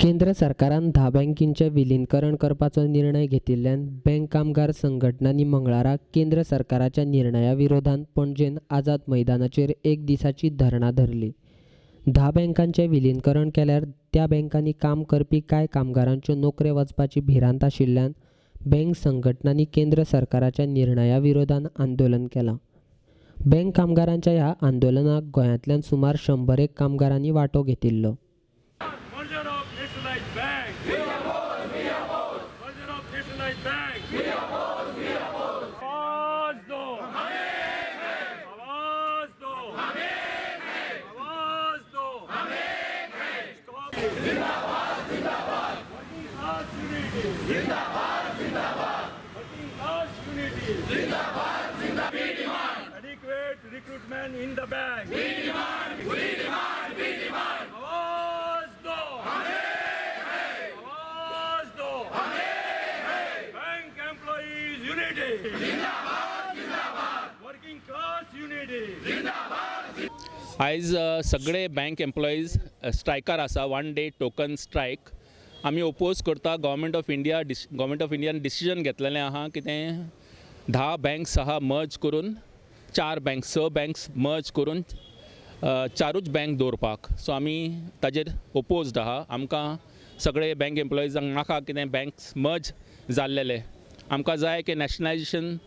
केंद्र सरकारान 10 बँकींचें विलीनीकरण करपाचो निर्णय घेतिल्ल्यान बँक कामगार संघटनांनी मंगळारा केंद्र सरकाराच्या निर्णया विरोधांत पणजेंत आझाद मैदानाचेर एक दिसाची धरणां धरली. 10 बँकांचें विलीनीकरण केल्यार त्या बँकांनी काम करपी कांय कामगारांच्यो नोकऱ्यो वचपाची भिरांत आशिल्ल्यान बँक संघटनांनी केंद्र सरकाराच्या निर्णया विरोधांत आंदोलन केलां. बँक कामगारांच्या ह्या आंदोलनाक गोंयांतल्यान सुमार 100 कामगारांनी वांटो घेतिल्लो. Recruitment in the bank. We demand, we demand, we demand. Awaaz do, hum ek hai. Awaaz do, hum ek hai. Bank employees unity. Zindabad, zindabad. Working class unity. Zindabad. आयज सगळे बँक एम्प्लॉईज स्ट्रायकार आसा, 1 day token strike. आमी oppose करता government of India government of Indian decision घेतलेलें आहा की तें 10 banks आहा मर्ज करून 4 बँक्स 6 बँक्स मर्ज करून 4ूच बँक दवरपाक. सो आमी ताजेर ओपोज्ड आहा. आमकां सगळे बँक एम्प्लॉईजांक नाका कितें बँक्स मर्ज जाल्लेले. आमकां जाय की नॅशनलायजेशन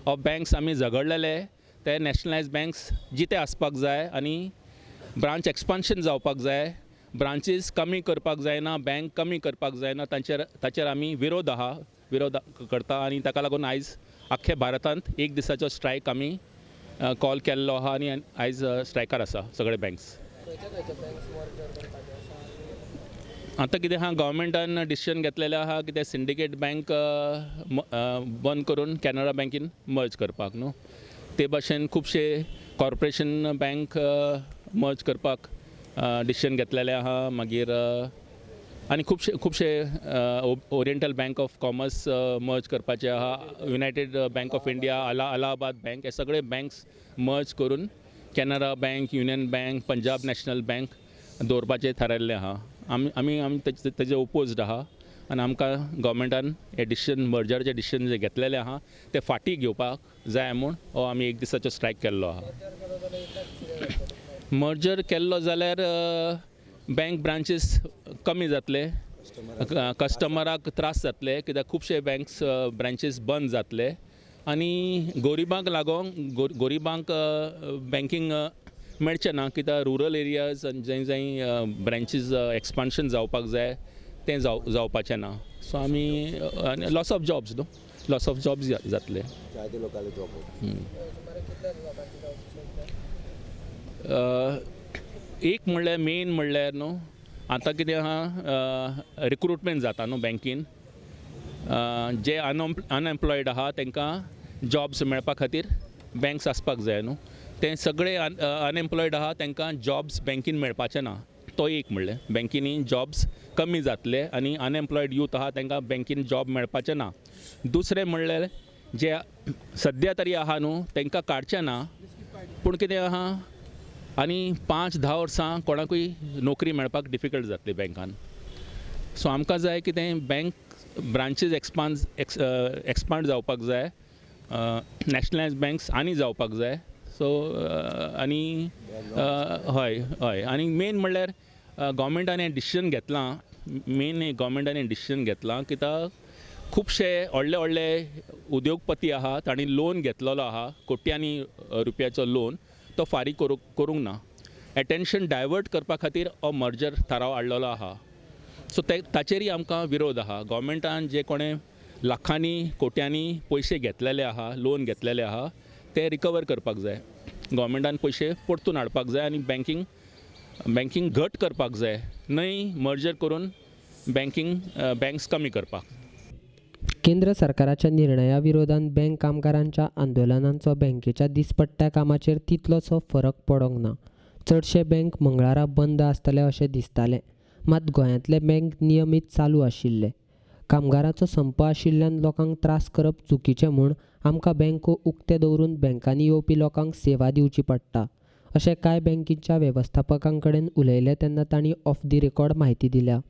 ऑफ बँक्स आमी झगडलेले ते नॅशनलायज बँक्स जिते आसपाक जाय आनी ब्रांच एक्सपान्शन जावपाक जाय. ब्रांचीस कमी करपाक जायना, बँक कमी करपाक जायना, ताचेर आमी विरोध आहा, विरोध करता आनी ताका लागून आयज आख्खे भारतांत एक दिसाचो स्ट्रायक आमी कॉल केल्लो आहा आनी आयज स्ट्रायकार आसा सगळे बँक्स. आतां कितें आहा, गव्हर्मेंटान डिसिजन घेतलेलें आहा कितें सिंडिकेट बँक बंद करून कॅनरा बँकीन मर्ज करपाक न्हू. ते भाशेन खुबशे कॉर्पोरेशन बँक मर्ज करपाक डिसिजन घेतलेलें आहा. मागीर आनी खुबशे खुबशे Oriental Bank of Commerce merge करपाचे आहा, United Bank of India, Allahabad Bank, हे सगळे बँक्स मर्ज करून Canara Bank, Union Bank, Punjab National Bank दवरपाचें थारायल्लें आहा. आमी आमी आमी तेजे ओपोज्ड आहा आनी आमकां गव्हर्मेंटान हे डिसिजन, मर्जराचें डिसिजन जे घेतलेलें आहा ते फाटीं घेवपाक जाय म्हूण हो आमी एक दिसाचो स्ट्रायक केल्लो आहा. मर्जर केल्लो जाल्यार बँक ब्रांचीस कमी जातले, कस्टमराक त्रास जातले कित्याक खुबशे बँक्स ब्रांचीस बंद जातले आनी गरिबांक लागून गरिबांक बँकींग मेळचें ना कित्याक रुरल एरियाज जंय जंय ब्रांचीस एक्सपान्शन जावपाक जाय तें जावपाचें ना. सो आमी लॉस ऑफ जॉब्स न्हू, लॉस ऑफ जॉब्स जातले. एक म्हणल्यार मेन म्हणल्यार न्हू आतां कितें आहा, रिक्रुटमेंट जाता न्हू बँकीन, जे अनएम्प्लॉयड आहा तांकां जॉब्स मेळपा खातीर बँक्स आसपाक जाय न्हू. ते सगळे अनएम्प्लॉयड आहा तांकां जॉब्स बँकीन मेळपाचें ना, तो एक म्हणलें बँकींनी जॉब्स कमी जातले आनी अनएम्प्लॉयड यूथ आहा तांकां बँकीन जॉब मेळपाचें ना. दुसरें म्हणल्यार जे सद्या तरी आहा न्हू तांकां काडचें ना, पूण कितें आहा आनी 5-10 वर्सां कोणाकूय नोकरी मेळपाक डिफिकल्ट जातली बँकान. सो आमकां जाय की तें बँक ब्रांचीस एक्सपांड जावपाक जाय, नॅशनलायज बँक्स आनी जावपाक जाय. सो आनी हय हय आनी मेन म्हणल्यार गव्हर्मेंटान हें डिसिजन घेतलां, मेन गव्हर्मेंटान हें डिसिजन घेतलां कित्याक खुबशे व्हडले व्हडले उद्योगपती आहा तांणी लोन घेतलेलो आहा, कोट्यांनी रुपयाचो लोन, तो फारीक करूंक ना. एटेन्शन डायवर्ट करपा खातीर हो मर्जर थाराव हाडलेलो आहा. सो ते ताचेरय आमकां विरोध आहा. गव्हर्मेंटान जे कोणें लाखांनी कोट्यांनी पयशे घेतलेले आहा, लोन घेतलेले आहा, ते रिकवर करपाक जाय. गव्हर्मेंटान पयशे परतून हाडपाक जाय आनी बँकींग घट करपाक जाय, न्हय मर्जर करून बँक्स कमी करपाक. केंद्र सरकाराच्या निर्णया विरोधांत बँक कामगारांच्या आंदोलनाचो बँकेच्या दिसपट्ट्या कामाचेर तितलोसो फरक पडोंक ना. चडशे बँक मंगळारा बंद आसतले अशें दिसतालें, मात गोंयांतले बँक नियमीत चालू आशिल्ले. कामगारांचो संप आशिल्ल्यान लोकांक त्रास करप चुकीचें म्हूण आमकां बँको उक्ते दवरून बँकांनी येवपी लोकांक सेवा दिवची पडटा अशें कांय बँकींच्या वेवस्थापकां कडेन उलयले तेन्ना तांणी ऑफ the record म्हायती दिल्या.